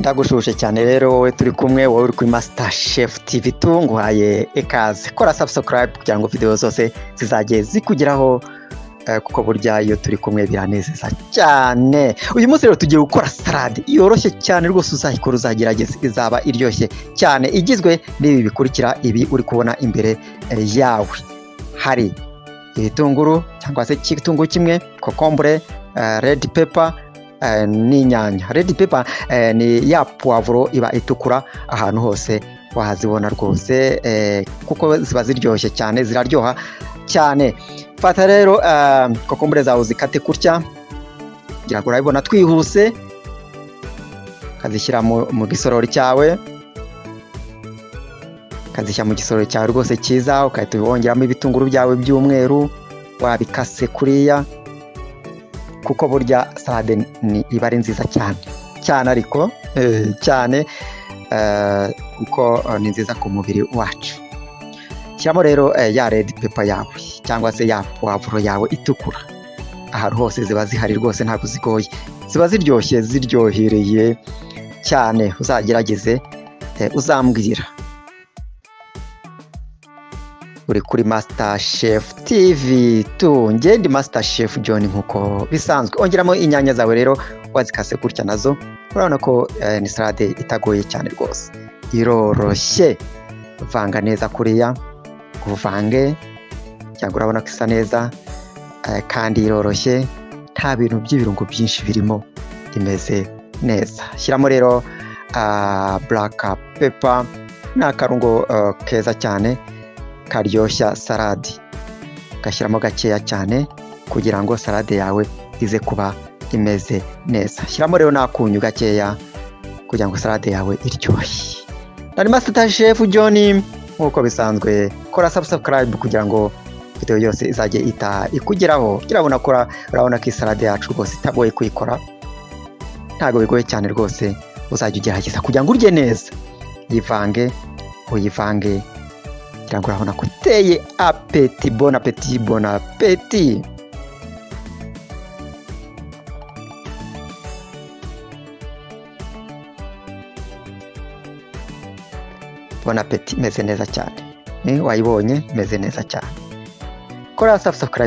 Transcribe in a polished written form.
Ndagushuje cyane rero wowe turi kumwe, wowe uri kuri Master Chef TV 2, nguhaye ikaze. Kora subscribe kugira ngo video zose zizajye zikugeraho, kuko burya iyo turi kumwe biranezeza cyane. Uyu munsi rero tugiye gukora salade yoroshye cyane rwose, uzayikora uzagerageza, izaba iryoshye cyane, igizwe n'ibi bikurikira, ibi uri kubona imbere yawe. Hari ibitunguru cyangwa se igitunguru kimwe, kokombure, red pepper n'inyanya. Red pepper ni ya puwavuro iba itukura, ahantu hose wazibona rwose, kuko ziba ziryoshye cyane, ziraryoha cyane. Fata rero kokombure zawe uzikate gutya, kugira ngo urabibona twihuse, ukazishyira mu gisorori cyawe, ukazishyira mu gisorori cyawe rwose cyiza, ugahita wongeramo ibitunguru byawe by'umweru wabikase kuriya, kuko burya salade ni iba ari nziza cyane cyane, ariko cyane, kuko ni nziza ku mubiri wacu. Shyiramo rero ya red pepper yawe cyangwa se ya puwavuro yawe itukura, ahantu hose ziba zihari rwose, ntabwo zigoye, ziba ziryoshye, ziryohereye cyane. Uzagerageze, uzambwira. Uri kuri Master Chef TV 2, njye ndi Master Chef John nkuko bisanzwe. Ongeramo inyanya zawe rero wazikase gutya nazo, urabona ko ni salade itagoye cyane rwose, iroroshye. Vanga neza kuriya, uvange cyangwa urabona ko isa neza, kandi iroroshye, nta bintu by'ibirungo byinshi birimo, imeze neza. Shyiramo rero black pepper, ni akarungo keza cyane karyoshya salade, gashyiramo gakeya cyane kugira ngo salade yawe ize kuba imeze neza. Shyiramo rero n'akunyu gakeya kugira ngo salade yawe iryohe. Nari Master Chef John nk'uko bisanzwe, kora subscribe kugira ngo video yose izajye ita ikugeraho. Urabona ko urabona ko salade yacu rwose itagoye kuyikora, ntabwo bigoye cyane rwose, uzajya ugerageza kugira ngo urye neza. Yivange, uyivange, kugira ngo urabona ko uteye appétit. Bon appétit, bon appétit. Bon appétit, imeze neza cyane, wayibonye imeze neza cyane. Kora subscribe.